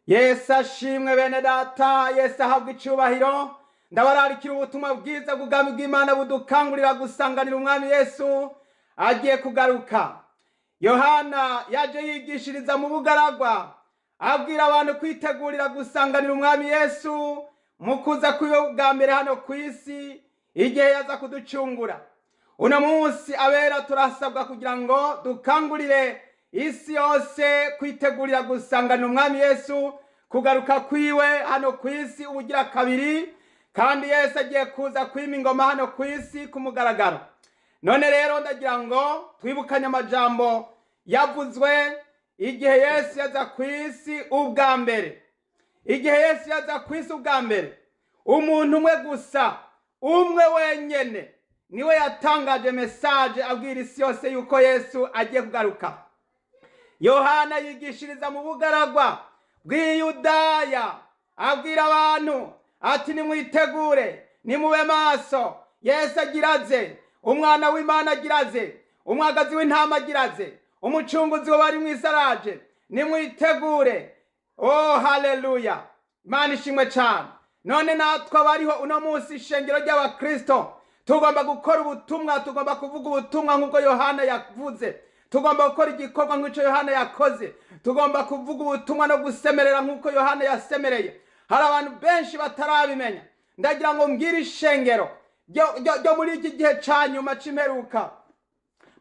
Yesu ashimwe bene data, Yesu ahabwa icubahiro. Ndabararikira ubutumwa bwiza bw'ubwami bw'Imana budukangurira gusanganira umwami Yesu agiye kugaruka. Yohana yaje yigishiriza mu bugaragwa, abwira abantu kwitegurira gusanganira umwami Yesu mu kuza kwiwe bwa mbere hano ku isi igihe yaza kuducungura. Uno munsi abera turasabwa kugira ngo dukangurire isi yose kwitegurira gusanganira umwami Yesu kugaruka kwiwe hano ku isi ubugira kabiri, kandi Yesu agiye kuza kwima ingoma hano ku isi ku mugaragaro. None rero ndagira ngo twibukanye amajambo yavuzwe igihe Yesu yaza ku isi ubwa mbere. Igihe Yesu yaza ku isi ubwa mbere, umuntu umwe gusa, umwe wenyene, niwe yatangaje mesaje abwira isi yose yuko Yesu agiye kugaruka. Yohana yigishiriza mu bugaragwa bw'Iyudaya, abwira abantu ati nimwitegure, nimube maso, Yesu agiraze, umwana w'Imana agiraze, umwagazi w'intama agiraze, umucunguzi w'abari mw'isaraje, nimwitegure. Oh, haleluya! Imana ishimwe cyane. None natwe abariho uno munsi ishengero ry'Abakristo tugomba gukora ubutumwa, tugomba kuvuga ubutumwa nk'uko Yohana yavuze, tugomba gukora igikorwa nk'icyo Yohana yakoze, tugomba kuvuga ubutumwa no gusemerera nk'uko Yohana yasemereye. Hari abantu benshi batarabimenya. Ndagira ngo mbwire ishengero ryo muri iki gihe ca nyuma c'imperuka,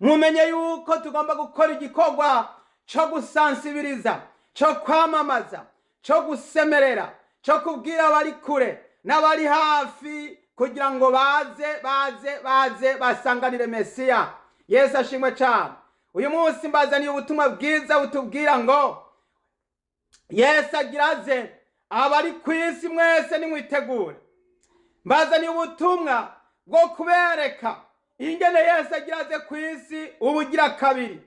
mumenye yuko tugomba gukora igikorwa co gusansibiriza, co kwamamaza, co gusemerera, co kubwira abari kure n'abari hafi kugira ngo baze, baze, baze basanganire Mesiya. Yesu ashimwe cyane. Uyu munsi mbazaniye ubutumwa bwiza butubwira ngo Yesu agiraze, abari ku isi mwese nimwitegure. Mbazaniye ubutumwa bwo kubereka ingene Yesu agiraze ku isi ubugira kabiri.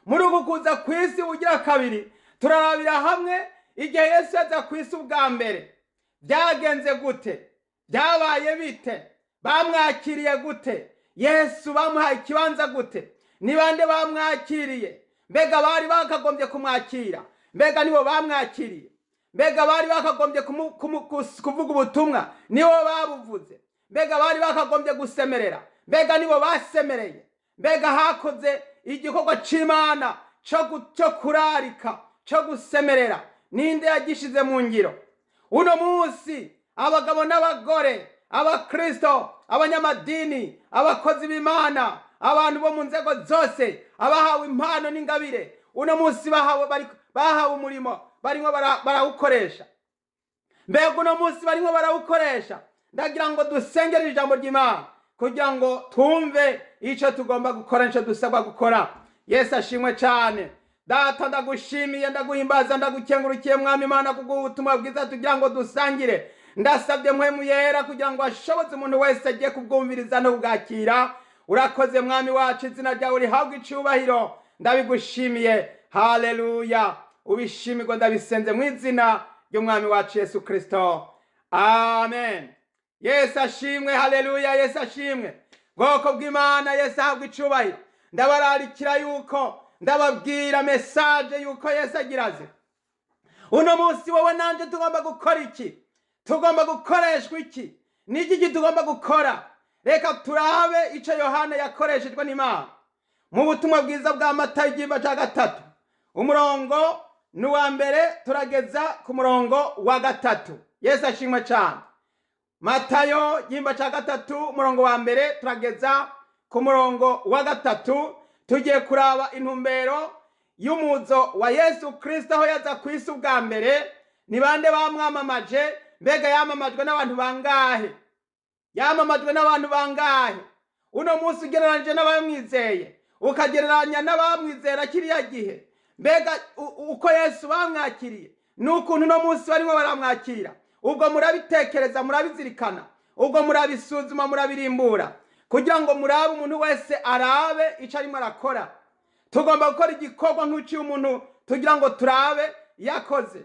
Muri uku kuza ku isi ubugira kabiri, turarabira hamwe igihe Yesu yaza ku isi ubwa mbere byagenze gute, byabaye bite, bamwakiriye gute, Yesu bamuhaye ikibanza gute, ni bande bamwakiriye, mbega bari bakagombye kumwakira, mbega nibo bamwakiriye, mbega bari bakagombye kuvuga ubutumwa, nibo babuvuze, mbega bari bakagombye gusemerera, mbega nibo basemereye, mbega hakoze igikorwa c'Imana cyo kurarika, cyo gusemerera, ninde yagishize mu ngiro? Uno munsi abagabo n'abagore, abakristo, abanyamadini, abakozi b'Imana, abantu bo mu nzego zose, abahawe impano n'ingabire, uno munsi bahawe umurimo, barimo barawukoresha. Mbega uno munsi barimo barawukoresha. Ndagira ngo dusengere ijambo ry'Imana kugira ngo twumve ico tugomba gukora, ico dusabwa gukora. Yesu ashimwe cyane. Data ndagushimiye, ndaguhimbaza, ndagukengurukiye Mwami Imana kubw'ubu butumwa bwiza tugira ngo dusangire. Ndasabye Mpwemu Yera kugira ngo ashoboze umuntu wese agiye kubwumviriza no kubwakira. Urakoze Mwami wacu, izina ryawe rihabwe icubahiro. Ndabigushimiye, haleluya. Ubishimirwe, ndabisenze mu izina ry'Umwami wacu Yesu Kristo, amen. Yesu ashimwe, haleluya. Yesu ashimwe. Bwoko bw'Imana, Yesu ahabwe icubahiro. Ndabararikira yuko ndababwira mesaje yuko Yesu agiraze. Uno munsi wowe nanje tugomba gukora iki? Tugomba gukoreshwa iki? Ni iki tugomba gukora? Reka turabe ico Yohana yakoreshejwe n'Imana mu butumwa bwiza bwa Matayo igihimba ca 3, umurongo ni uwa mbere turageza ku murongo wa 3. Yesu ashimwe cyane. Matayo igihimba ca 3, umurongo wa mbere turageza ku murongo wa 3. Tugiye kuraba intumbero y'umuzo wa Yesu Kristo aho yaza ku isi ubwa mbere. Ni bande bamwamamaje? Mbega yamamajwe n'abantu bangahe? Yamamajwe n'abantu bangahe? Uno munsi ugereranije n'abamwizeye, ukagereranya n'abamwizera kiriya gihe, mbega uko Yesu bamwakiriye n'ukuntu uno munsi barimo baramwakira, ubwo murabitekereza, murabizirikana, ubwo murabisuzuma, murabirimbura kugira ngo murabe, umuntu wese arabe ico arimo arakora. Tugomba gukora igikorwa nk'uko umuntu tugira ngo turabe yakoze.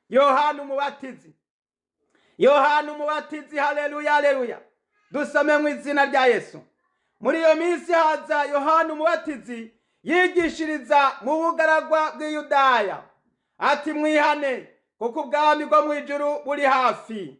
Yohana Umubatizi, Yohana Umubatizi, haleluya, haleluya. Dusome mu izina rya Yesu. Muri iyo minsi haza Yohana Umubatizi yigishiriza mu bugaragwa bw'Iyudaya, ati mwihane kuko ubwami bwo mu ijuru buri hafi.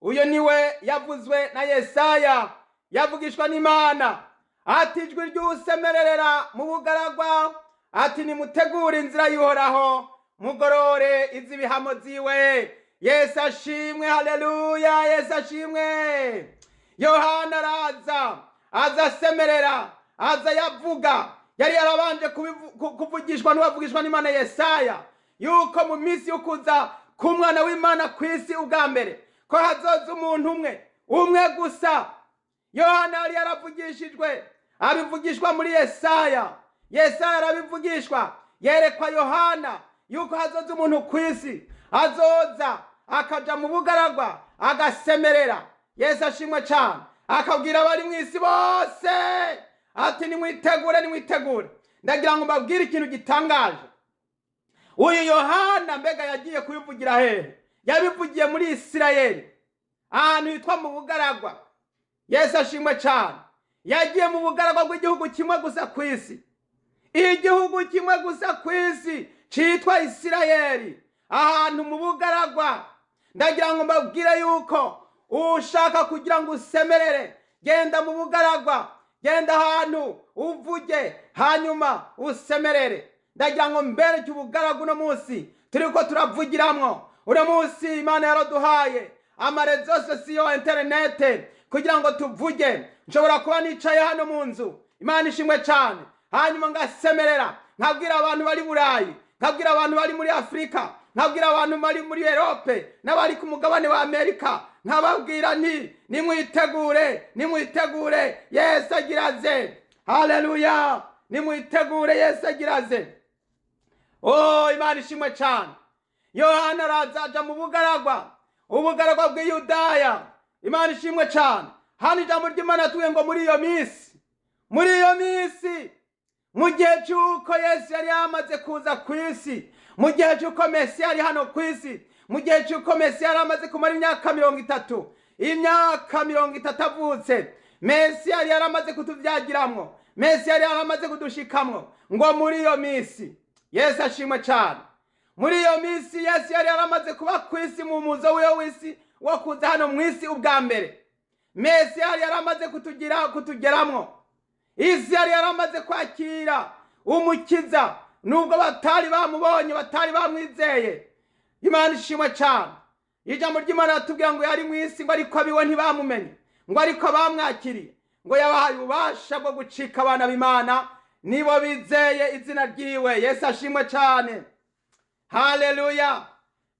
Uyu niwe yavuzwe na Yesaya, yavugishwa n'Imana, ati ijwi ry'usemererera mu bugaragwa, ati nimutegure inzira y'Uhoraho, mugorore iz'ibihamo ziwe. Yesu ashimwe, haleluya, Yesu ashimwe. Yohana araza, aza asemerera, aza yavuga. Yari yarabanje kuvugishwa n'uwavugishwa n'Imana Yesaya, yuko mu minsi y'ukuza k'umwana w'Imana ku isi ubwa mbere, ko hazoza umuntu umwe, umwe gusa. Yohana yari yaravugishijwe, abivugishwa muri Yesaya. Yesaya arabivugishwa, yerekwa Yohana yuko hazoza umuntu ku isi, azoza akaja mu bugaragwa agasemerera. Yesu ashimwe cyane. Akabwira abari mu isi bose ati nimwitegure, nimwitegure. Ndagira ngo mbabwire ikintu gitangaje. Uyu Yohana mbega yagiye kubivugira hehe? Yabivugiye muri Isirayeli, ahantu hitwa mu bugaragwa. Yesu ashimwe cyane. Yagiye mu bugaragwa bw'igihugu kimwe gusa ku isi, igihugu kimwe gusa ku isi citwa Isirayeli, ahantu mu bugaragwa. Ndagira ngo mbabwire yuko ushaka kugira ngo usemerere, genda mu bugaragwa, genda ahantu uvuge, hanyuma usemerere. Ndagira ngo mbereke ubugaragwa uno munsi turiko turavugiramwo. Uno munsi Imana yaraduhaye amarezo sosiyo, interinete, kugira ngo tuvuge. Nshobora kuba nicaye hano mu nzu, Imana ishimwe cyane, hanyuma ngasemerera, nkabwira abantu bari Burayi, nkabwira abantu bari muri Afurika, nkabwira abantu bari muri Erope n'abari ku mugabane wa Amerika, nkababwira nti nimwitegure, nimwitegure, Yesu agiraze. Haleluya, nimwitegure, Yesu agiraze. Oh, Imana ishimwe cyane. Yohana araza aja mu bugaragwa, ubugaragwa bw'Iyudaya. Imana ishimwe cyane. Hano ijambo ry'Imana tuye ngo muri iyo minsi, muri iyo minsi, mu gihe cy'uko Yesu yari yamaze kuza ku isi, mu gihe cy'uko Mesiya yari hano ku isi, mu gihe cy'uko Mesiya yari amaze kumara imyaka 30, imyaka 30 avutse, Mesiya yari yaramaze kutuvyagiramwo, Mesiya yari yaramaze kudushikamwo. Ngo muri iyo minsi, Yesu ashimwe cyane, muri iyo minsi Yesu yari yaramaze kuba ku isi mu muzo wiwe w'isi wo kuza hano mu isi ubwa mbere. Mesiya yari yaramaze kutugeramwo. Isi yari yaramaze kwakira umukiza, nubwo batari bamubonye, batari bamwizeye. Imana ishimwe cyane. Ijambo ry'Imana ratubwira ngo yari mu isi, ngo ariko abiwe ntibamumenye, ngo ariko bamwakiriye, ngo yabahaye ububasha bwo gucika abana b'Imana, nibo bizeye izina ryiwe. Yesu ashimwe cyane, haleluya.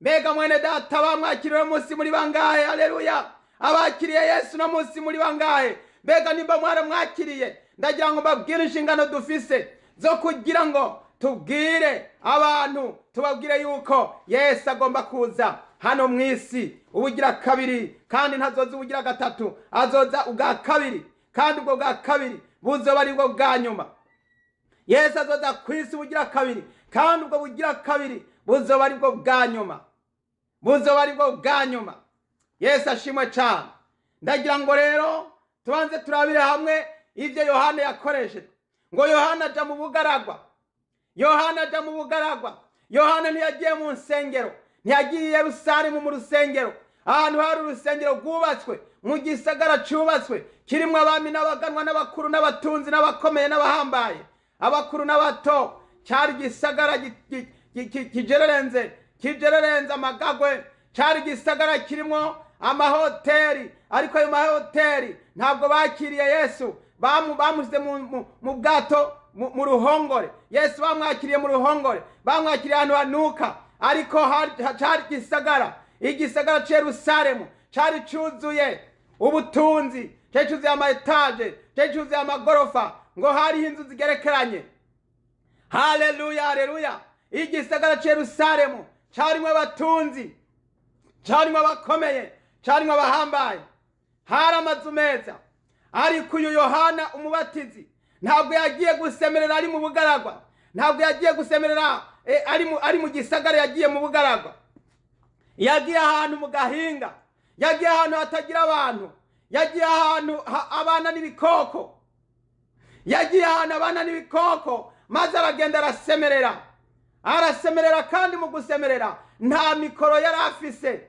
Mbega mwene data, bamwakiriye munsi muri bangahe? Haleluya. Abakiriye Yesu no munsi muri bangahe? Mbega nimba mwaramwakiriye, ndagira ngo mbabwire inshingano dufise zo kugira ngo tubwire abantu, tubabwire yuko Yesu agomba kuza hano mu isi ubugira kabiri, kandi ntazoza ubugira gatatu, azoza ubwa kabiri, kandi ubwo bwa kabiri buzoba ari bwo bwa nyuma. Yesu azoza ku isi ubugira kabiri, kandi ubwo bugira kabiri buzoba ari bwo bwa nyuma, buzoba ari bwo bwa nyuma. Yesu ashimwe cyane. Ndagira ngo rero tubanze turabire hamwe ibyo Yohana yakoresheje. Ngo Yohana aja mu bugaragwa, Yohana aja mu bugaragwa. Yohana ntiyagiye mu nsengero, ntiyagiye i Yerusalemu mu rusengero, ahantu hari urusengero rwubatswe mu gisagara cyubatswe kirimo abami n'abaganwa n'abakuru n'abatunzi n'abakomeye n'abahambaye, abakuru n'abato. Cyari igisagara kijererenze amagagwe, cyari igisagara kirimo amahoteli, ariko ayo mahoteli ntabwo bakiriye Yesu. Bamushyize mu bwato, mu ruhongore. Yesu bamwakiriye mu ruhongore, bamwakiriye ahantu hanuka, ariko cyari igisagara, igisagara cy'i Yerusalemu cyari cyuzuye ubutunzi, cyari cyuzuye ama etaje, cyari cyuzuye amagorofa, ngo hariho inzu zigerekeranye. Haleluya, haleluya. Igisagara cy'i Yerusalemu cyarimo abatunzi, cyarimo abakomeye, cyarimo abahambaye, hari amazu meza. Ariko uyu Yohana umubatizi ntabwo yagiye gusemerera ari mu bugaragwa, ntabwo yagiye gusemerera ari mu gisagara, yagiye mu bugaragwa, yagiye ahantu mu gahinga, yagiye ahantu hatagira abantu, yagiye ahantu abana n'ibikoko, yagiye ahantu abana n'ibikoko, maze aragenda arasemerera. Arasemerera, kandi mu gusemerera nta mikoro yari afise,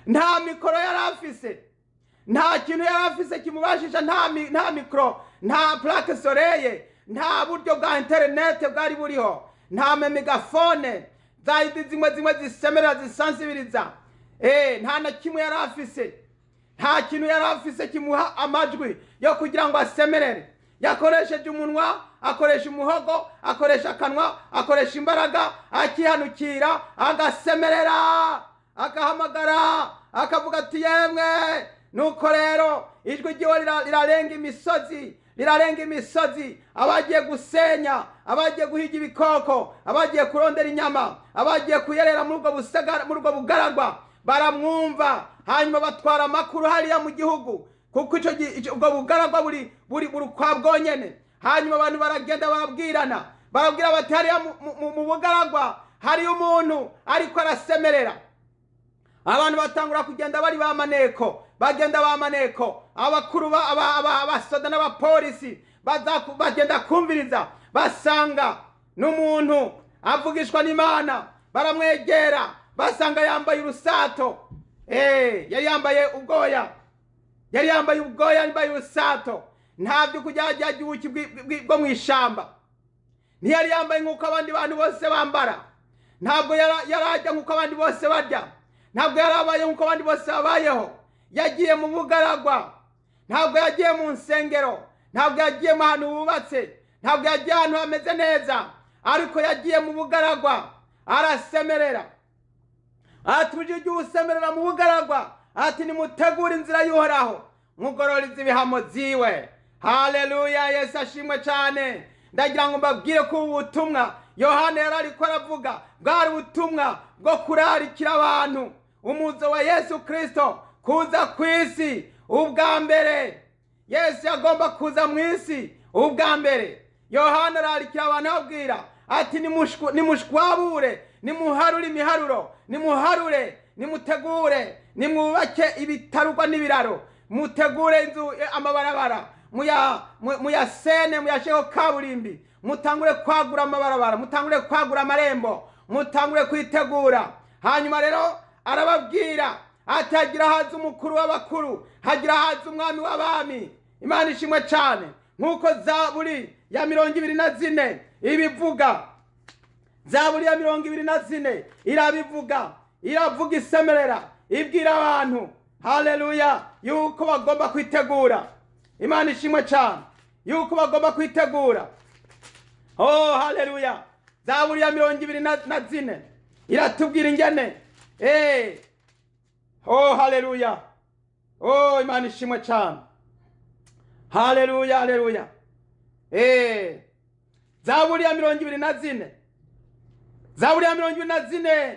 nta mikoro yari afise, nta kintu yari afise kimubashisha, nta mikoro, nta plaque solaire, nta buryo bwa interinete bwari buriho, nta mégaphone zahidi zimwe zimwe zisemerera zisansibiriza, nta na kimwe yari afise. Nta kintu yari afise kimuha amajwi yo kugira ngo asemerere. Yakoresheje umunwa, akoresha umuhogo, akoresha akanwa, akoresha imbaraga, akihanukira, agasemerera, agahamagara, akavuga ati: "Yemwe!" Nuko rero ijwi ryiwe rirarenga imisozi, rirarenga imisozi. Abagiye gusenya, abagiye guhiga ibikoko, abagiye kurondera inyama, abagiye kuyerera muri ubwo busagara, muri ubwo bugaragwa, baramwumva, hanyuma batwara amakuru hariya mu gihugu, kuko ubwo bugaragwa buri ukwa bwonyene. Hanyuma abantu baragenda barabwirana, barabwira bati: "Hariya mu bugaragwa hariyo umuntu ariko arasemerera." Abantu batangura kugenda bari ba maneko, bagenda ba maneko, abakuru abasoda n'abapolisi bagenda kumviriza, basanga n'umuntu avugishwa n'Imana. Baramwegera, basanga yambaye urusato. Yari yambaye ubwoya, yari yambaye ubwoya, yambaye urusato, nta byo kujya ubuki bwo mu ishamba. Ntiyari yambaye nk'uko abandi bantu bose bambara, ntabwo yari ajya nk'uko abandi bose barya, ntabwo yari abaye nk'uko abandi bose babayeho. Yagiye mu bugaragwa, ntabwo yagiye mu nsengero, ntabwo yagiye mu hantu hubatse, ntabwo yagiye ahantu hameze neza, ariko yagiye mu bugaragwa arasemerera. Ati: "Uje igihe usemerera mu bugaragwa," ati: "nimutegure inzira y'Uhoraho, mugororeze ibihamo ziwe." Haleluya, Yesu ashimwe cyane. Ndagira ngo mbabwire ko ubu butumwa Yohana yari ariko aravuga bwari ubutumwa bwo kurarikira abantu umuzo wa Yesu Kristo kuza ku isi ubwa mbere. Yesu yagomba kuza mu isi ubwa mbere. Yohana ararikira abantu, ababwira ati: "Nimushwabure, nimuharure imiharuro, nimuharure, nimutegure, nimwubake ibitarugwa n'ibiraro, mutegure inzu, amabarabara muyasene, muyasheho kaburimbi, mutangure kwagura amabarabara, mutangure kwagura amarembo, mutangure kwitegura." Hanyuma rero arababwira ati: "Hagira haza umukuru w'abakuru, hagira haza umwami w'abami." Imana ishimwe cyane. Nk'uko Zaburi ya 24 ibivuga, Zaburi ya 24 irabivuga, iravuga isemerera, ibwira abantu, haleluya, yuko bagomba kwitegura. Imana ishimwe cyane, yuko bagomba kwitegura. Oh, haleluya! Zaburi ya 24 iratubwira ingene. Oh, haleluya! Oh, Imana ishimwe cyane. Haleluya, haleluya! Zaburi ya 24, Zaburi ya 24,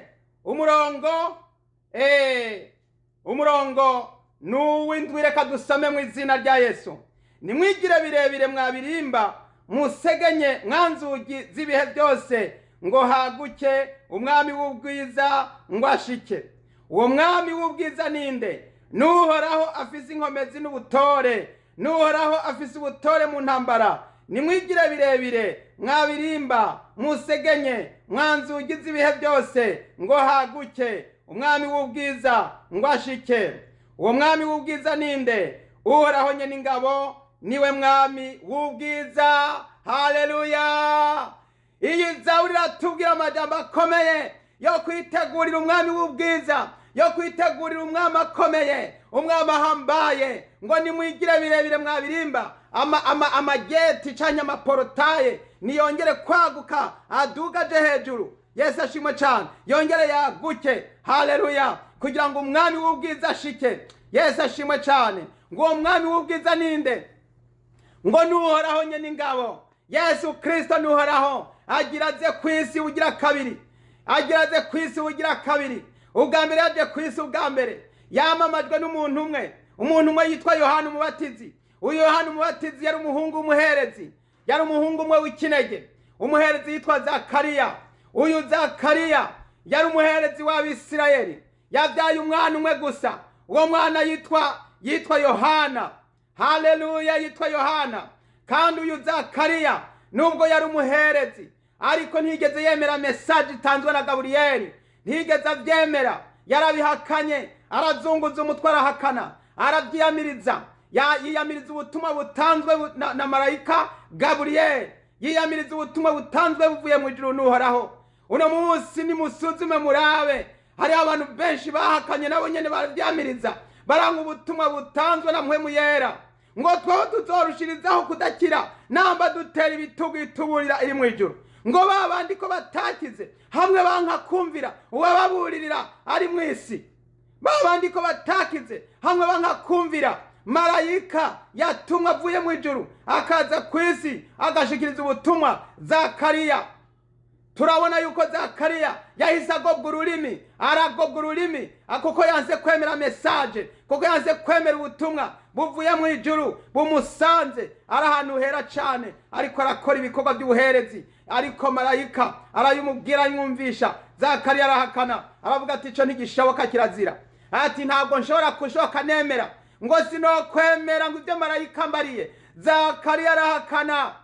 umurongo nuw'indwi. Reka dusome mu izina rya Yesu. "Nimwigire birebire mwabirimba, musegenye mwanzugi z'ibihe byose, ngo haguke umwami w'ubwiza ngo ashike. Uwo mwami w'ubwiza ninde? N'Uhoraho afise inkomezi n'ubutore, n'Uhoraho afise ubutore mu ntambara. Nimwigire birebire mwabirimba, musegenye mwanzugi z'ibihe byose, ngo haguke umwami w'ubwiza ngo ashike. Uwo mwami w'ubwiza ninde? Uhoraho nyene ingabo niwe mwami w'ubwiza." Haleluya! Iyi zaburi iratubwira amajambo akomeye yo kwitegurira umwami w'ubwiza, yo kwitegurira umwami akomeye, umwami ahambaye, ngo: "Nimwigire birebire mwabirimba." Amageti canke amaportails niyongere kwaguka, adugaje hejuru. Yesu ashimwe cyane. Yongere yaguke, haleluya, kugira ngo umwami w'ubwiza ashike. Yesu ashimwe cyane. Ngo uwo mwami w'ubwiza ninde? Ngo n'Uhoraho nyene ingabo. Yesu Kristo n'Uhoraho, agira aze ku isi ugira kabiri, agira aze ku isi ugira kabiri. Ubwa mbere yaje ku isi, ubwa mbere yamamajwe n'umuntu umwe, umuntu umwe yitwa Yohana Umubatizi. Uyu Yohana Umubatizi yari umuhungu w'umuherezi, yari umuhungu umwe w'ikinege, umuherezi yitwa Zakariya. Uyu Zakariya yari umuherezi w'Abisirayeli, yabyaye umwana umwe gusa. Uwo mwana yitwa Yohana. Haleluya! Yitwa Yohana. Kandi uyu Zakariya, nubwo yari umuherezi, Ariko ntiyigeze yemera message itanzwe na Gaburiyeli, ntiyigeze abyemera, yarabihakanye, arazunguza umutwe, arahakana, arabyiyamiriza. Yiyamiriza ubutumwa butanzwe na marayika Gaburiyeli, yiyamiriza ubutumwa butanzwe buvuye mu ijuru n'Uhoraho. Uno munsi nimusuzume murabe, hariho abantu benshi bahakanye, nabo nyene barabyamiriza, baranga ubutumwa butanzwe na Mpwemu Yera. Ngo tweho tuzorushirizaho kudakira namba dutera ibitugu ituburira iri mu ijuru. Ngo ba bandi ko batakize, hamwe banka kumvira uwababuririra ari mu isi. Ba bandi ko batakize, hamwe banka kumvira marayika yatumwe avuye mu ijuru akaza ku isi agashikiriza ubutumwa Zakariya. Turabona yuko Zakariya yahise agobwa ururimi, aragobwa ururimi kuko yanze kwemera message, kuko yanze kwemera ubutumwa buvuye mu ijuru bumusanze ari ahantu hera cane, ariko arakora ibikorwa by'ubuherezi. Ariko marayika arayumubwira, ayumvisha. Zakariya arahakana, aravuga ati ico ntigishoboka, kirazira. Ati ntabwo nshobora kushoka nemera, ngo sinokwemera ngo ibyo marayika mbariye. Zakariya arahakana,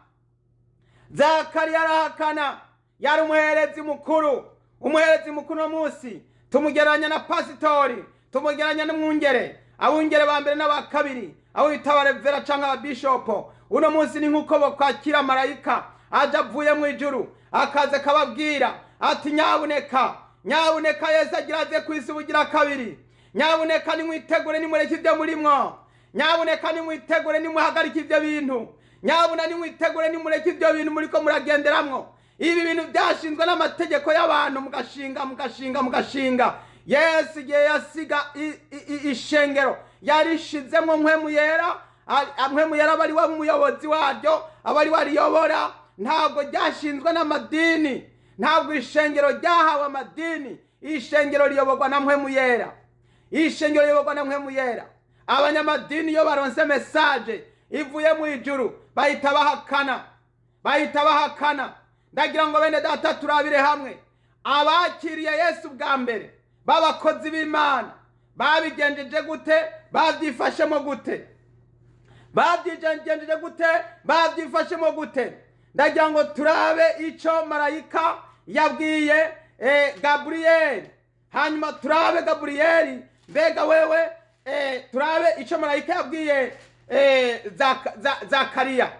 Zakariya arahakana. Yari umuherezi mukuru. Umuherezi mukuru no munsi tumugereranya na pasitori, tumugereranya n'umwungere, abungere ba mbere n'aba kabiri, abo bita abarevera canke ababishopo. Uno munsi ni nk'uko bokwakira marayika aje avuye mu ijuru, akaza akababwira ati nyabuneka, nyabuneka, Yesu agira aze ku isi ubugira kabiri. Nyabuneka nimwitegure, nimureke ibyo murimwo. Nyabuneka nimwitegure, nimuhagarike ibyo bintu. Nyabuna nimwitegure, nimureke ibyo bintu muriko muragenderamwo. Ibi bintu byashinzwe n'amategeko y'abantu, mugashinga, mugashinga, mugashinga. Yesu igihe yasiga ishengero yarishizemwo Mpwemu Yera, Mpwemu Yera aba ari we muyobozi waryo, aba ari we ariyobora. Ntabwo ryashinzwe n'amadini, ntabwo ishengero ryahawe amadini. Ishengero riyoborwa na Mpwemu Yera, ishengero riyoborwa na Mpwemu Yera. Abanyamadini iyo baronse message ivuye mu ijuru bahita bahakana, bahita bahakana. Ndagira ngo bene data turabire hamwe abakiriye Yesu bwa mbere b'abakozi b'Imana babigenjeje gute, babyifashemo gute, babyigenjeje gute, babyifashemo gute. Ndagira ngo turabe ico marayika yabwiye Gaburiyeli, hanyuma turabe Gaburiyeli mbega wewe, turabe ico marayika yabwiye Zakariya,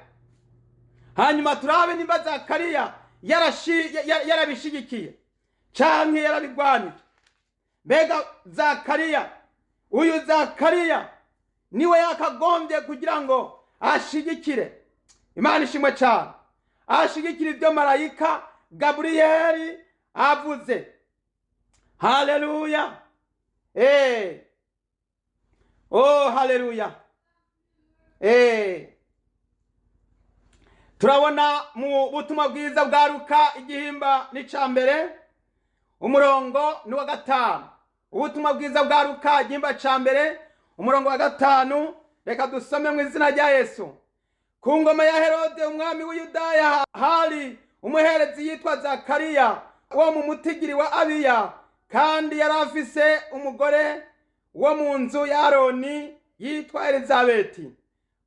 hanyuma turabe nimba Zakariya yarabishigikiye canke yarabigwanije. Mbega Zakariya, uyu Zakariya niwe yakagombye kugira ngo ashigikire, Imana ishimwe cane, ashigikire ibyo marayika Gaburiyeli avuze. Haleluya. Oh, haleluya. Turabona mu butumwa bwiza bwa Luka igihimba n'ica mbere, umurongo ni wa 5. Ubutumwa bwiza bwa Luka igihimba ca mbere, umurongo wa 5. Reka dusome mu izina rya Yesu. Ku ngoma ya Herode umwami w'Yudaya hari umuherezi yitwa Zakariya wo mu mutigiri wa Abiya, kandi yari afise umugore wo mu nzu ya Aroni yitwa Elizabeti.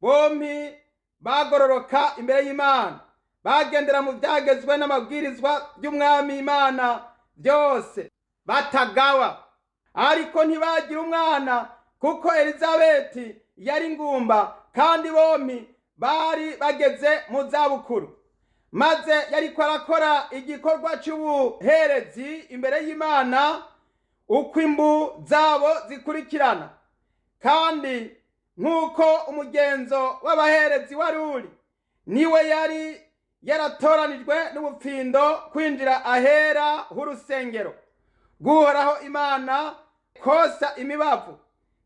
Bompi bagororoka imbere y'Imana, bagendera mu byagezwe n'amabwirizwa by'umwami Imana byose, batagawa. Ariko ntibagira umwana, kuko Elizabeti yari ngumba, kandi bompi bari bageze mu zabukuru. Maze yariko arakora igikorwa cy'ubuherezi imbere y'Imana uko imbu zabo zikurikirana, kandi nk'uko umugenzo w'abaherezi wari uri, niwe yari yaratoranijwe n'ubupfindo kwinjira ahera h'urusengero rw'Uhoraho Imana kosa imibavu.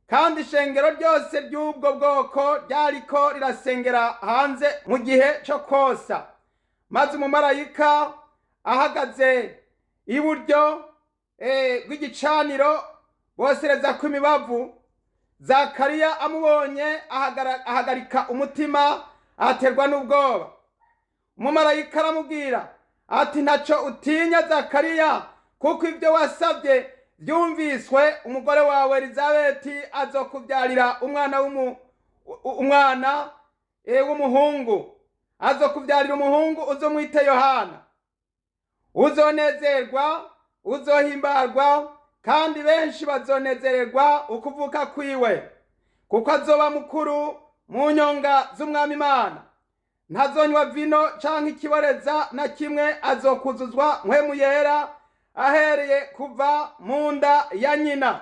Kandi ishengero ryose ry'ubwo bwoko ryariko rirasengera hanze mu gihe cyo kosa. Maze umumarayika ahagaze iburyo bw'igicaniro bosereza ku imibavu, Zakariya amubonye ahagarika umutima, aterwa n'ubwoba. Umumarayika aramubwira ati ntaco utinya Zakariya, kuko ibyo wasabye byumviswe, umugore wawe Elizabeti azokubyarira umwana umwana w'umuhungu, azokubyarira umuhungu uzomwite Yohana. Uzonezerwa, uzohimbarwa, kandi benshi bazonezererwa ukuvuka kwiwe, kuko azoba mukuru mu nyonga z'Umwami Imana. Ntazonywa vino canke ikiboreza na kimwe, azokuzuzwa Mpwemu Yera ahereye kuva mu nda ya nyina,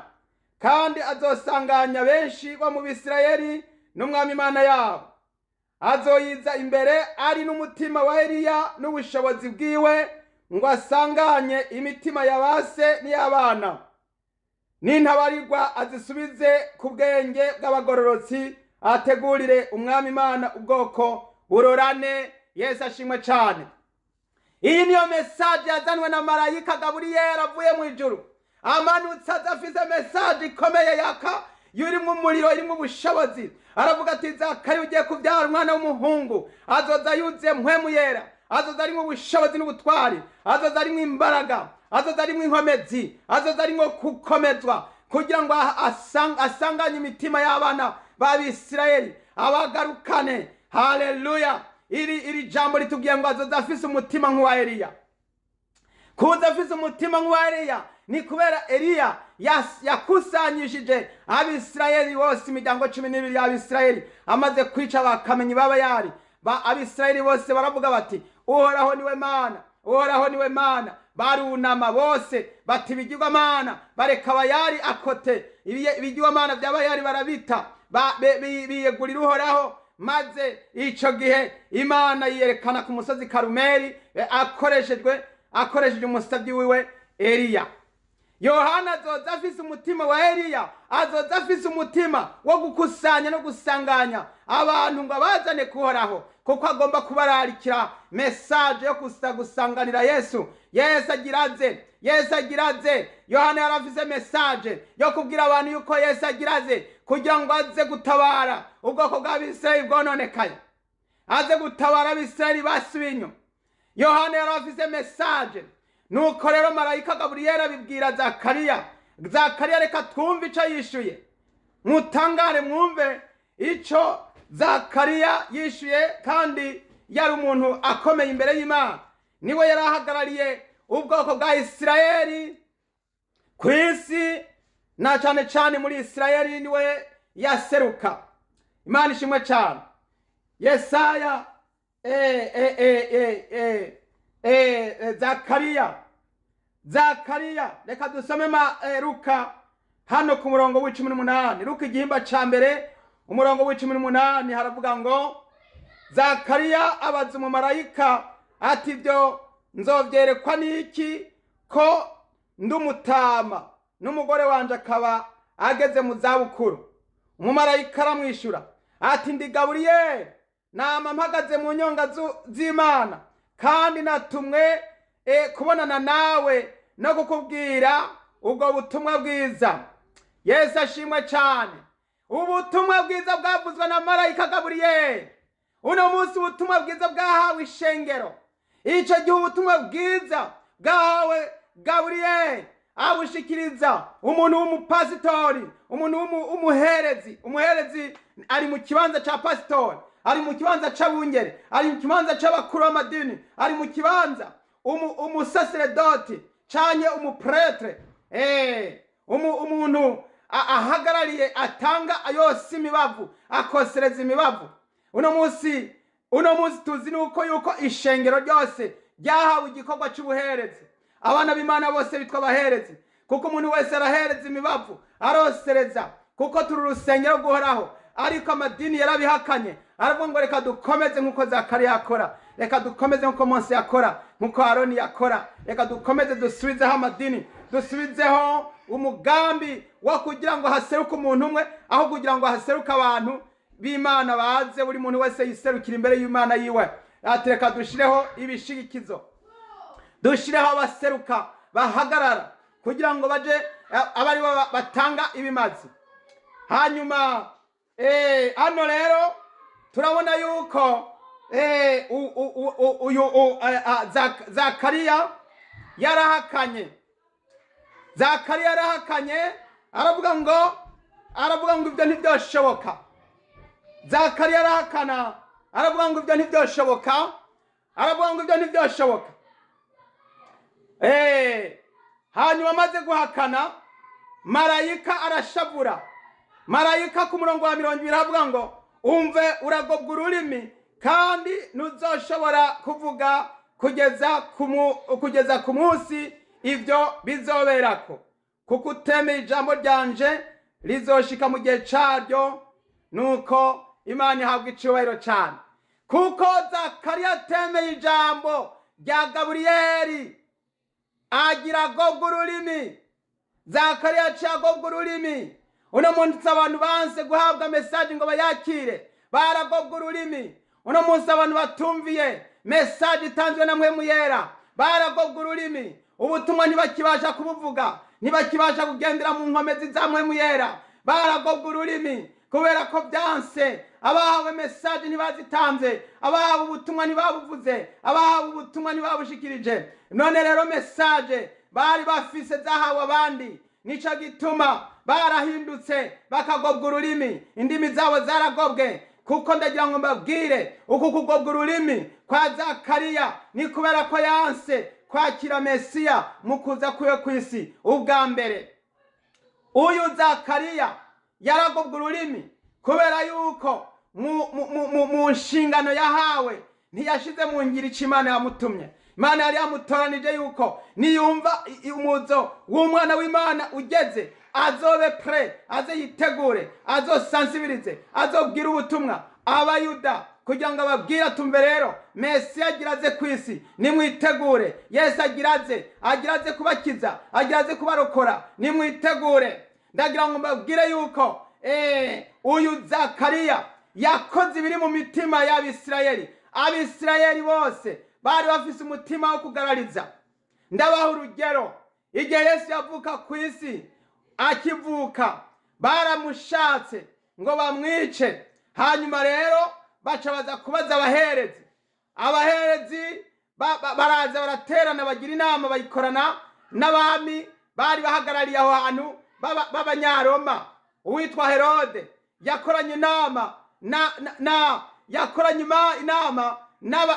kandi azosanganya benshi bo mu Bisirayeli n'Umwami Imana yabo. Azoyiza imbere ari n'umutima wa Eliya n'ubushobozi bwiwe, ngo asanganye imitima ya base n'iy'abana, n'intabarirwa azisubize ku bwenge bw'abagororotsi, ategurire Umwami Imana ubwoko burorane. Yesu ashimwe cane. Iyi niyo message yazanwe na marayika Gaburiyeli avuye mu ijuru, amanutse aza afise message ikomeye yaka, irimwo umuriro, irimwo ubushobozi. Aravuga ati: Zakariya, ugiye kubyara umwana w'umuhungu, azoza yuzuye Mpwemu Yera, azoza arimwo ubushobozi n'ubutwari, azoza arimwo imbaraga, azoza arimwo inkomezi, azoza arimwo gukomezwa, kugira ngo asanganye imitima y'abana b'Abisirayeli, abagarukane. Haleluya! Iri jambo ritubwiye ngo azoza afise umutima nk'uwa Eliya. Kuza afise umutima nk'uwa Eliya ni kubera Eliya yakusanyishije Abisirayeli bose, imiryango 12 y'Abisirayeli. Amaze kwica bakamenyi b'Abayari ba Abisirayeli bose baravuga bati: "Uhoraho niwe Mana, Uhoraho niwe Mana." Barunama bose, bati ibigirwamana, bareka Abayari akote, ibigirwamana by'Abayari barabita, biyegurira Uhoraho. Maze ico gihe Imana yiyerekana ku musozi Karumeli, akoresheje umusabyi wiwe Eliya. Yohana azoza afise umutima wa Eliya, azoza afise umutima wo gukusanya no gusanganya abantu ngo abazane kuhoraho, kuko agomba kubararikira message yo kusa gusanganira Yesu. Yesu agiraze, Yesu agiraze. Yohana yari afise message yo kubwira abantu yuko Yesu agiraze, kugira ngo aze gutabara ubwoko bw'Abisirayeli bwononekaye, aze gutabara Abisirayeli basubiye inyuma. Yohana yari afise message. Nuko rero marayika Gaburiyeli abibwira Zakariya. Zakariya, reka twumve ico yishuye, mutangare mwumve ico Zakariya yishuye. Kandi yari umuntu akomeye imbere y'Imana, niwe yari ahagarariye ubwoko bwa Isirayeli ku isi, na cane cane muri Isirayeli niwe yaseruka. Imana ishimwe cane. Yesaya, Zakariya, Zakariya, reka dusome Luka hano ku murongo w'18. Luka igihimba ca mbere, umurongo w'18, haravuga ngo: Zakariya abaza umumarayika ati: "Ibyo nzovyerekwa n'iki, ko ndi umutama n'umugore wanje akaba ageze mu zabukuru?" Umumarayika aramwishyura ati: "Ndi Gaburiyeli, nama mpagaze mu nyonga z'Imana, kandi natumwe kubonana nawe no kukubwira ubwo butumwa bwiza." Yesu ashimwe cyane. Ubutumwa bwiza bwavuzwe na marayika Gaburiyeli. Uno munsi ubutumwa bwiza bwahawe ishengero. Icyo gihe ubutumwa bwiza bwahawe Gaburiyeli, abushikiriza umuntu w'umupasitori, umuntu w'umuherezi. Umuherezi ari mu kibanza cya pasitori, ari mu kibanza c'abungere, ari mu kibanza c'abakuru b'amadini, ari mu kibanza umusaseredoti canke umuprêtre, umuntu ahagarariye, atanga yose imibavu, akosereza imibavu. Uno munsi tuzi nuko yuko ishengero ryose ryahawe igikorwa c'ubuherezi. Abana b'Imana bose bitwa abaherezi, kuko umuntu wese arahereza imibavu, arosereza, kuko turi urusengero rw'Uhoraho. Ariko amadini yarabihakanye, aravuga ngo: "Reka dukomeze nk'uko Zakariya yakora, reka dukomeze nk'uko Mose yakora, nk'uko Aroni yakora, reka dukomeze dusubizeho amadini, dusubizeho umugambi wo kugira ngo haseruke umuntu umwe aho kugira ngo haseruke abantu b'Imana, baze buri muntu wese yiserukira imbere y'Imana yiwe." Ati: "Reka dushireho ibishigikizo, dushireho abaseruka bahagarara kugira ngo baje abe aribo batanga ibimazi." Hanyuma hano rero turabona yuko uyu Zakariya yarahakanye. Zakariya yarahakanye, aravuga ngo ibyo ntibyoshoboka. Zakariya arahakana, aravuga ngo ibyo ntibyoshoboka, aravuga ngo ibyo ntibyoshoboka. Hanyuma amaze guhakana, marayika arashavura. Marayika ku murongo wa 20 avuga ngo: "Umve, uragobwa ururimi kandi ntuzoshobora kuvuga kugeza ku munsi ibyo bizoberako, kuko utemeye ijambo ryanje rizoshika mu gihe caryo." Nuko Imana ihabwa icubahiro cane, kuko Zakariya atemeye ijambo rya Gaburiyeli, agira agobwa ururimi. Zakariya aciye agobwa ururimi. Uno munsi abantu banse guhabwa message ngo bayakire, baragobwa ururimi. Uno munsi abantu batumviye message itanzwe na Mpwemu Yera, baragobwa ururimi. Ubutumwa ntibakibasha kubuvuga, ntibakibasha kugendera mu nkomezi za Mpwemu Yera, baragobwa ururimi kubera ko byanse. Abahawe message ntibazitanze, abahawe ubutumwa ntibabuvuze, abahawe ubutumwa ntibabushikirije. None rero message bari bafise zahawe abandi, nico gituma barahindutse bakagobwa ururimi. Indimi zabo zaragobwe. Kuko ndagira ngo mbabwire, uku kugobwa ururimi kwa Zakariya ni kubera ko yanse kwakira Mesiya mu kuza kwiwe kw'isi ubwa mbere. Uyu Zakariya yaragobwa ururimi kubera yuko mu nshingano yahawe ntiyashize mu ngiro ico Imana yamutumye. Imana yari yamutoranije yuko niyumva umuzo w'umwana w'Imana ugeze, azobe prêt, aze yitegure, azosansibirize, azobwire ubutumwa Abayuda, kugira ngo ababwire atumve: "Rero Mesiya agira aze ku isi, nimwitegure. Yesu agira aze, agira aze kubakiza, agira aze kubarokora, nimwitegure." Ndagira ngo mbabwire yuko uyu Zakariya yakoze ibiri mu mitima y'Abisirayeli. Abisirayeli bose bari bafise umutima wo kugarariza. Ndabaha urugero: igihe Yesu yavuka ku isi, akivuka baramushatse ngo bamwice. Hanyuma rero baca baza kubaza abaherezi. Abaherezi baraza baraterana, bagira inama, bayikorana n'abami bari bahagarariye aho hantu b'Abanyaroma. Uwitwa Herode yakoranye inama na yakoranye inama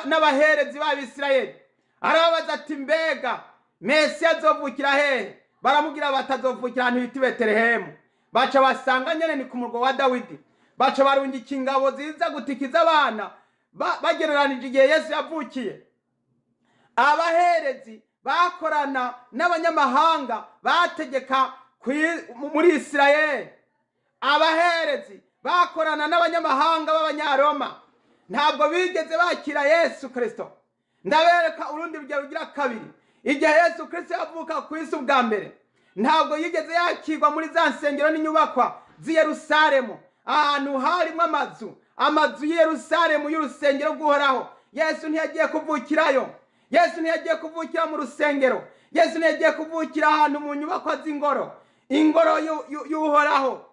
n'abaherezi b'Abisirayeli, arababaza ati: "Mbega Mesiya azovukira hehe?" Baramubwira bati: "Azovukira ahantu bita i Betelehemu." Baca basanga nyene ni ku murwa wa Dawidi. Baca barungika ingabo ziza gutikiza abana bagereranije igihe Yesu yavukiye. Abaherezi bakorana n'abanyamahanga bategeka muri Isirayeli, abaherezi bakorana n'abanyamahanga b'Abanyaroma, ntabwo bigeze bakira Yesu Kirisito. Ndabereka urundi rugero rugira kabiri: igihe Yesu Kirisito yavuka ku isi ubwa mbere, ntabwo yigeze yakirwa muri za nsengero n'inyubakwa z'i Yerusalemu, ahantu harimo amazu y'i Yerusalemu y'urusengero rw'Uhoraho. Yesu ntiyagiye kuvukirayo. Yesu ntiyagiye kuvukira mu rusengero. Yesu ntiyagiye kuvukira ahantu mu nyubakwa z'ingoro, ingoro y'Uhoraho.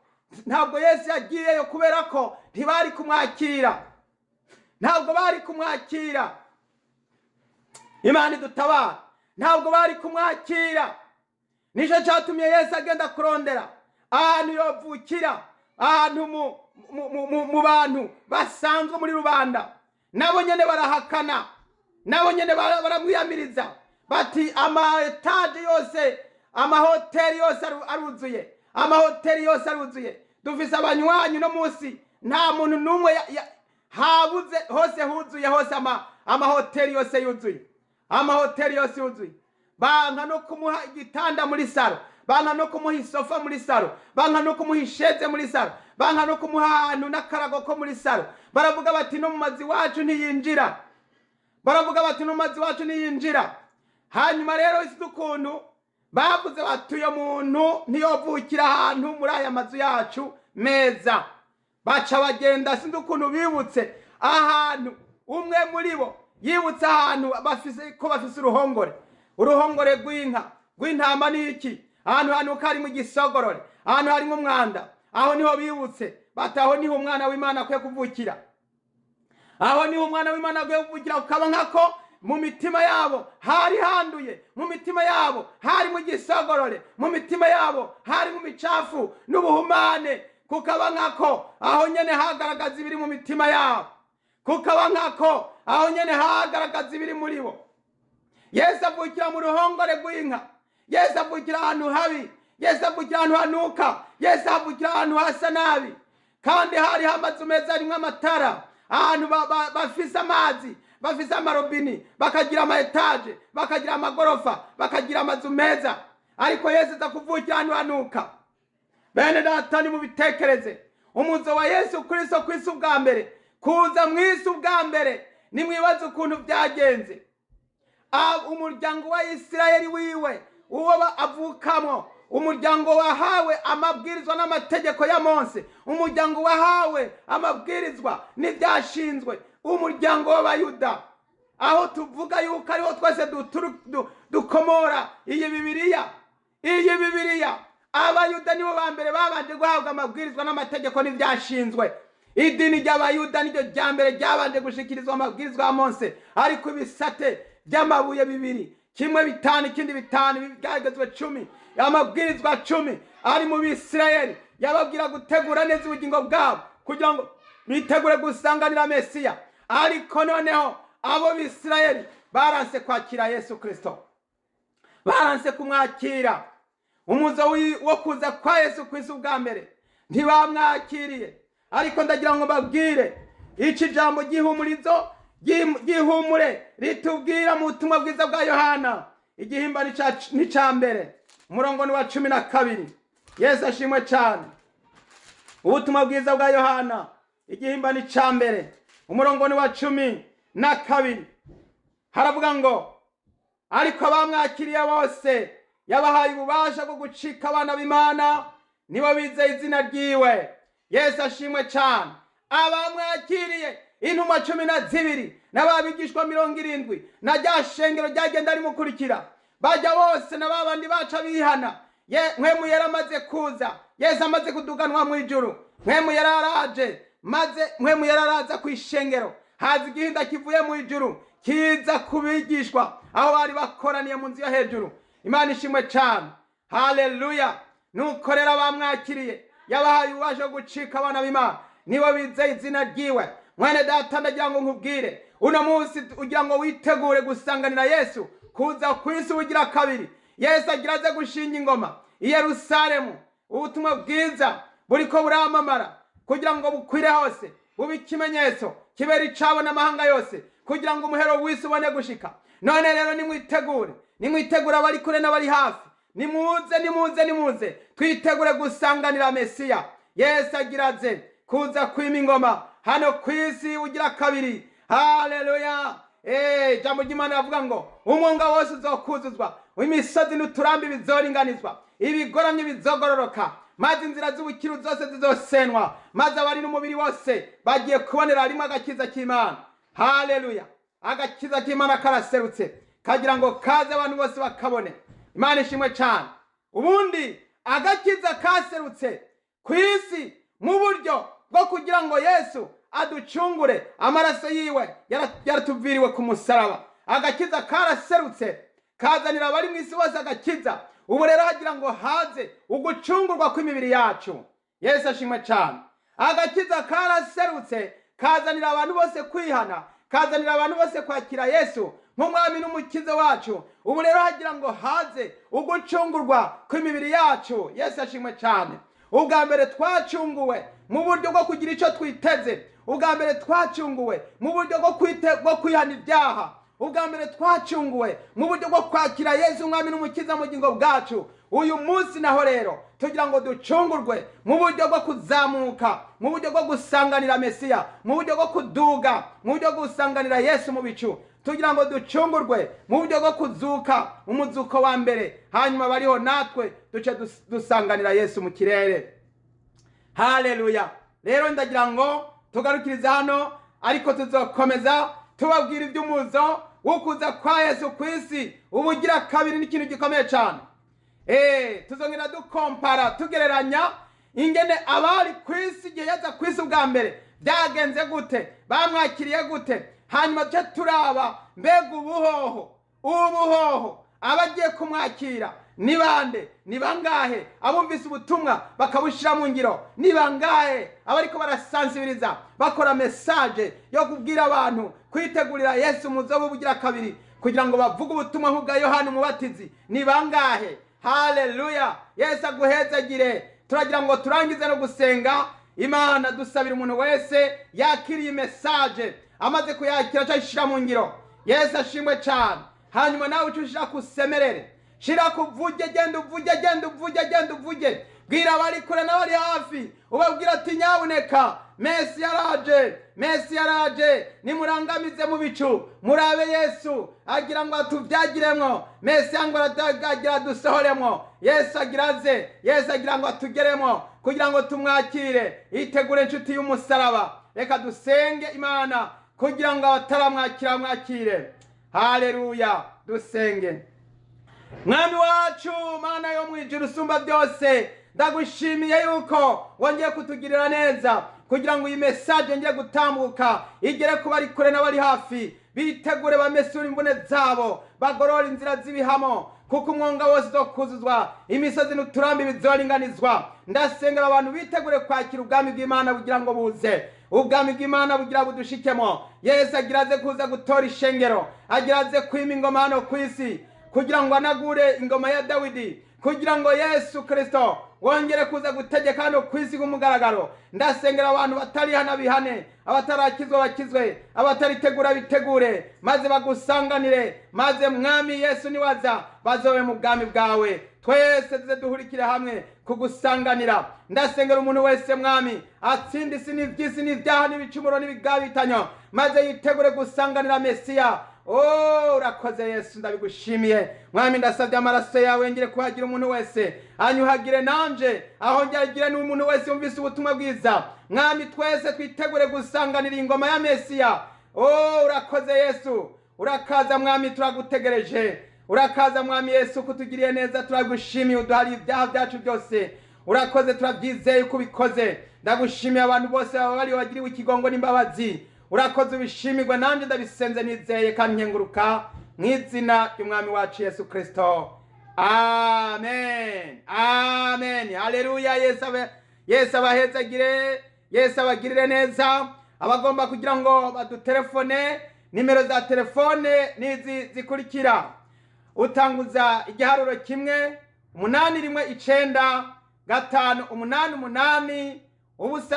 Ntabwo Yesu yagiyeyo, kubera ko ntibari kumwakira, ntabwo bari kumwakira. Imana idutabara. Ntabwo bari kumwakira. Nicyo cyatumye Yesu agenda kurondera ahantu yovukira, ahantu mu bantu basanzwe, muri rubanda. Nabo nyene barahakana, nabo nyene baramwiyamiriza, bati: "Ama étages yose, amahoteli yose aruzuye, amahoteli yose aruzuye. Dufise abanywanyi uno munsi, nta muntu n'umwe habuze, hose huzuye, hose amahoteli yose yuzuye, amahoteli yose yuzuye." Banka no kumuha igitanda muri salon, banka no kumuha isofa muri salon, banka no kumuha i chaise muri salon, banka no kumuha ahantu n'akarago ko muri salon. Baravuga bati: "No mu mazu iwacu ntiyinjira." Baravuga bati: "No mu mazu iwacu ntiyinjira." Hanyuma rero isi ukuntu bavuze bati: "Uyo muntu ntiyovukira ahantu muri aya mazu yacu meza." Baca bagenda, sinzi ukuntu bibutse ahantu, umwe muri bo yibutse ahantu bafise, ko bafise uruhongore, uruhongore rw'inka, rw'intama n'iki, ahantu hanuka, harimo igisogorore, ahantu harimo umwanda. Aho niho bibutse, bati: "Aho niho umwana w'Imana akwiye kuvukira, aho niho umwana w'Imana akwiye kuvukira." Ukaba nkako mu mitima yabo hari handuye, mu mitima yabo hari mu gisogorore, mu mitima yabo hari mu micafu n'ubuhumane. Kukaba nkako aho nyene hagaragaza ibiri mu mitima yabo, kukaba nkako aho nyene hagaragaza ibiri muri bo. Yesu avukira mu ruhongore rw'inka. Yesu avukira ahantu habi. Yesu avukira ahantu hanuka. Yesu avukira ahantu hasa nabi, kandi hariho amazu meza arimwo amatara, ahantu bafise amazi, bafise amarobini, bakagira ama étages, bakagira amagorofa, bakagira amazu meza. Ariko Yesu aza kuvukira ahantu hanuka. Bene data, nimubitekereze, umuzo wa Yesu Kristo ku isi ubwa mbere, kuza mu isi ubwa mbere, nimwibaze ukuntu byagenze. Umuryango wa Isirayeli wiwe, uwo avukamo, umuryango wahawe amabwirizwa n'amategeko ya Mose, umuryango wahawe amabwirizwa n'ibyashinzwe, umuryango w'Abayuda, aho tuvuga yuko ariho twese dukomora iyi Bibiliya. Iyi Bibiliya, Abayuda nibo ba mbere babanje guhabwa amabwirizwa n'amategeko n'ibyashinzwe. Idini ry'Abayuda niryo rya mbere ryabanje gushikirizwa amabwirizwa ya Mose, ariko ibisate by'amabuye bibiri, kimwe 5, ikindi 5, byagezwe 10, amabwirizwa 10 ari mu Bisirayeli, yababwira gutegura neza ubugingo bwabo kugira ngo bitegure gusanganira Mesiya. Ariko noneho abo Bisirayeli baranse kwakira Yesu Kristo, baranse kumwakira. Umuzo wo kuza kwa Yesu ku isi ubwa mbere ntibamwakiriye. Ariko ndagira ngo mbabwire iki jambo ry'ihumurizo, ry'ihumure ritubwira mu butumwa bwiza bwa Yohana, igihimba n'ica mbere, umurongo ni wa 12. Yesu ashimwe cyane. Ubutumwa bwiza bwa Yohana, igihimba n'ica mbere, umurongo ni wa 12, haravuga ngo: "Ariko abamwakiriye bose yabahaye ububasha bwo gucika abana b'Imana, nibo bizeye izina ryiwe." Yesu ashimwe cyane. Abamwakiriye, intumwa 12 n'ababigishwa 70 na rya shengero ryagenda rimukurikira, bajya bose na babandi baca bihana. Ye Mpwemu yari amaze kuza, Yesu amaze kuduganwa mu ijuru, Mpwemu yari araje, maze Mpwemu yari araza ku ishengero, haza igihinda kivuye mu ijuru kiza kubigishwa aho bari bakoraniye mu nzu yo hejuru. Imana ishimwe cyane, haleluya. Nuko rero abamwakiriye yabahaye ububasha bwo gucika abana b'Imana, nibo bizeye izina ryiwe. Mwene data, ndagira ngo nkubwire uno munsi, ugira ngo witegure gusanganira Yesu kuza ku isi ubugira kabiri. Yesu agira aze gushinga ingoma i Yerusalemu. Ubutumwa bwiza buriko buramamara kugira ngo bukwire hose, bube ikimenyetso kibera icabo n'amahanga yose, kugira ngo umuhero w'isi ubone gushika. None rero nimwitegure, nimwitegure, abari kure n'abari hafi, nimuze, nimuze, nimuze twitegure gusanganira Mesiya. Yesu agira aze kuza kwima ingoma hano ku isi ugira kabiri. Haleluya. Ijambo ry'Imana ravuga ngo umwonga wose uzokuzuzwa, imisozi n'uturambi bizoringanizwa, ibigoramye bizogororoka, maze inzira z'ubukiru zose zizosenwa, maze abari n'umubiri wose bagiye kubonera rimwe agakiza k'Imana. Haleluya. Agakiza k'Imana karaserutse kagira ngo kaze abantu bose bakabone. Imana ishimwe cyane. Ubundi agakiza kaserutse ku isi mu buryo bwo kugira ngo Yesu aducungure, amaraso yiwe yaratuviriwe ku musaraba. Agakiza karaserutse kazanira abari mu isi bose agakiza. Ubu rero hagira ngo haze ugucungurwa kw'imibiri yacu. Yesu ashimwe cyane. Agakiza karaserutse kazanira abantu bose kwihana, kazanira abantu bose kwakira Yesu nk'umwami n'umukiza wacu. Ubu rero hagira ngo haze ugucungurwa kw'imibiri yacu. Yesu ashimwe cyane. Ubwa mbere twacunguwe mu buryo bwo kugira icyo twiteze. Ubwa mbere twacunguwe mu buryo bwo kwihana ibyaha. Ubwa mbere twacunguwe mu buryo bwo kwakira Yesu umwami n'umukiza mu bugingo bwacu. Uyu munsi naho rero tugira ngo ducungurwe mu buryo bwo kuzamuka, mu buryo bwo gusanganira Mesiya, mu buryo bwo kuduga, mu buryo bwo gusanganira Yesu mu bicu. Tugira ngo ducungurwe mu buryo bwo kuzuka, umuzuko wa mbere, hanyuma bariho natwe duce dusanganira Yesu mu kirere. Haleluya. Rero ndagira ngo tugarukirize hano, ariko tuzokomeza tubabwira iby'umuzo wo kuza kwa Yesu ku isi ubugira kabiri, n'ikintu gikomeye cyane. Tuzongera dukompara, tugereranya ingene abari ku isi igihe yaza ku isi ubwa mbere byagenze gute, bamwakiriye gute, hanyuma duce turaba mbega ubuhoho abagiye kumwakira ni bande, ni bangahe, abumvise ubutumwa bakabushyira mu ngiro ni bangahe, abariko barasansibiriza bakora message yo kubwira abantu kwitegurira Yesu muzo bugira kabiri. Kugira ngo bavuge ubutumwa nk'ubwa Yohana Umubatizi ni bangahe? Haleluya! Yesu aguhezagire. Turagira ngo turangize no gusenga Imana, dusabira umuntu wese yakiriye message, amaze kuyakira aca ayishira mu ngiro. Yesu ashimwe cyane. Hanyuma nawe uce ushira kusemerere, shira kuvuge, genda uvuge, genda uvuge, genda uvuge, bwira abari kure n'abari hafi, ubabwira ati nyabuneka Mesi yaraje, Mesi yaraje, nimurangamize mu bicu murabe Yesu agira ngo atubyagiremwo, Mesi ngo agira dusohoremwo, Yesu agira aze, Yesu agira ngo atugeremwo kugira ngo tumwakire. Itegure inshuti y'umusaraba. Reka dusenge Imana kugira ngo abataramwakira mwakire. Haleluya, dusenge. Mwami wacu, Mana yo mu ijuru usumba byose, ndagushimiye yuko wongeye kutugirira neza kugira ngo iyi message ngiye gutambuka igere ku bari kure n'abari hafi, bitegure bamesure imvune zabo, bagorore inzira z'ibihamo, kuko umwonga wose uzokuzuzwa, imisozi n'uturambi bizoringanizwa. Ndasengera abantu bitegure kwakira ubwami bw'Imana kugira ngo buze. Ubwami bw'Imana bugira budushikemo. Yesu agira aze kuza gutora ishengero, agira aze kwima ingoma hano ku isi kugira ngo anagure ingoma ya Dawidi, kugira ngo Yesu Kristo wongere kuza gutegeka hano ku isi k'umugaragaro. Ndasengera abantu batarihana bihane, abatarakizwa bakizwe, abataritegura bitegure, maze bagusanganire, maze Mwami Yesu niwaza bazobe mu bwami bwawe. Twese tuze duhurikire hamwe kugusanganira. Ndasengera umuntu wese Mwami atsinda isi n'ivy'isi n'ivyaha n'ibicumuro n'ibigabitanyo, maze yitegure gusanganira Mesiya. Oh, urakoze Yesu, ndabigushimiye Mwami. Ndasabye amaraso yawe ngire kuhagira umuntu wese, anyuhagire nanje aho njyagire n'umuntu wese yumvise ubutumwa bwiza. Mwami, twese twitegure gusanganira ingoma ya Mesiya. Oh, urakoze Yesu, urakaza Mwami, turagutegereje. Urakaza Mwami Yesu, kutugiriye neza, turagushimiye, uduhariye ibyaha byacu byose. Urakoze, turabyizeye uko ubikoze. Ndagushimiye abantu bose baba bari bagiriwe ikigongo n'imbabazi. Urakoze, ubishimirwe, nanjye ndabisenze nizeye kandi nkenguruka mu izina ry'Umwami wacu Yesu Kristo. Amen, amen, haleluya. Yesu abahezagire, Yesu abagirire neza. Abagomba kugira ngo badutelefone, nimero za telefone nizi zikurikira: utanguza igiharuro 1 8 1 9 5 8 8 0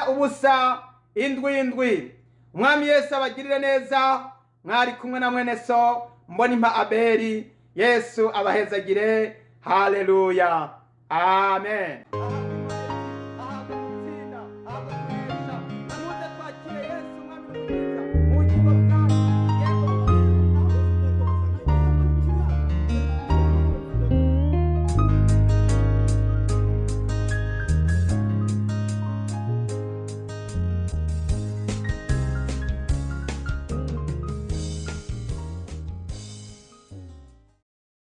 0 7 7. Umwami Yesu abagirire neza. Mwari kumwe na mwene so Mbonimpa Abeli. Yesu abahezagire. Haleluya, amen.